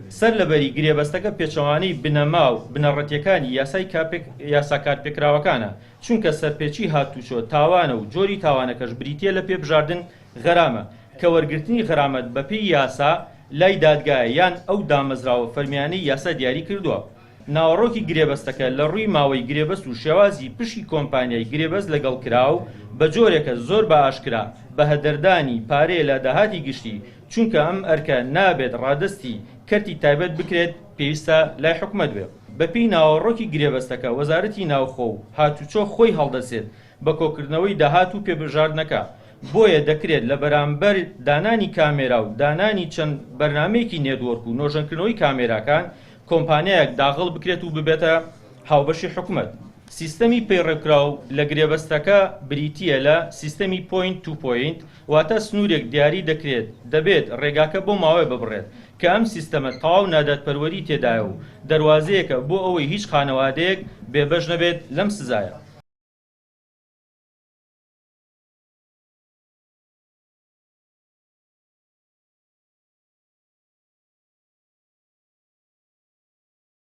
سەر لەبەری گرێبەستەکە پێچەوانەی بنەما و بنەڕەتیەکانی یاسای یاسا کارپێکراوەکانە، چونکە سەرپێچی هاتوچۆ تاوانە و جۆری تاوانەکەش بریتیە لە پێبژاردن غەرامە، کە وەرگرتنی غەرامەت بەپێی یاسا لای دادگایە یان ئەو دامەزراوە فەرمیانەی یاسا دیاری کردووە. ناوەڕۆکی گرێبەستەکە لە ڕووی ماوەی گرێبەست و شێوازی پشکی کۆمپانیای گرێبەست لەگەڵ کراو بە جۆرێکە زۆر بە ئاشکرا بە هەدەردانی پارەیە لە داهاتی گشتی چونکە ئەم ئەرکە نابێت ڕادەستی کەرتی تایبەت بکرێت پێویستە لای حکومەت بێ. بەپێی ناوەڕۆکی گرێبەستەکە وەزارەتی ناوخۆ و هاتوچۆ خۆی هەڵدەسێت بە کۆکردنەوەی داهات و پێبژاردنەکە، بۆیە دەکرێت لە بەرامبەر دانانی کامێرا و دانانی چەند بەرنامەیەکی network و نۆژەنکردنەوەی کامێراکان کۆمپانیایەک داغڵ بکرێت و ببێتە هاوبەشی حکومەت. سیستەمی پەیڕەوکراو لە گرێبەستەکە بریتییە لە سیستەمی point to point، واتە سنوورێک دیاری دەکرێت دەبێت ڕێگاکە بۆ ماوەیە ببڕێت، کە ئەم سیستەمە تەواو نادادپەروەری تێدایە و دەروازەیەکە بۆ ئەوەی هیچ خانەوادەیەک بێبەش نەبێت لەم سزایە.